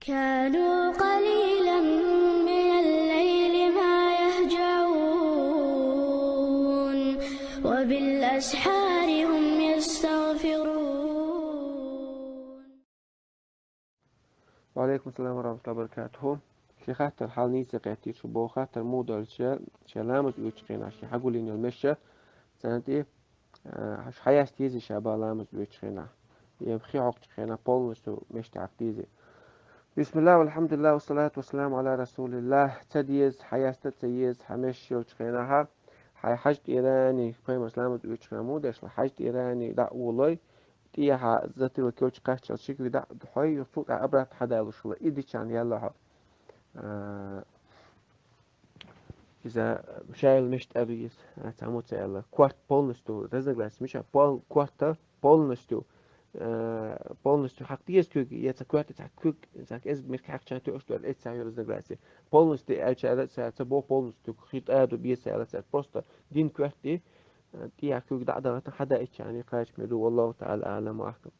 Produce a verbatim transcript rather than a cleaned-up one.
كانوا قليلا من الليل ما يهجعون وبالأسحار هم يستغفرون. وعليكم السلام ورحمة الله وبركاته. Ши хаттар хьал нийса кхетти шу бо хаттар му долча, ше ламаз уйчу хена ши хьагулин йол меша, цанти, а, хьаяс тизи ша ба ламаз уйчу хена. Ем хи хьокчу хена полностью мешта хьак тизи. بسم الله والحمد لله والصلاة والسلام على رسول الله. Ца диез, хьаяста ца ез, хьамеш йолчу хена хьа, хьай хьаж тӀерани, пайхамар ламаз уйчу хена му дешла, хьаж тӀерани да улой, тӀехьа затила кочу кхаччал шикви да хьой, юхцу обратно хьадалушла, и дичан ялла хьо. А, иза шайл мешта аби из, а, цаму ца ялла. Кварт полностью, разногласия миша, пол-, кварта полностью, а, полностью хьак тиез куьг, я ца кварта ца куьг, ца эз мир хьакчан ту оштор, эца разногласия. Полностью алчара ца, ца бо полностью хит аду бе ца ялла ца. Просто дин кварти, а, тӀехьа куьг да дагата хьада ичани кхач меду, والله تعالى أعلم وأحكم.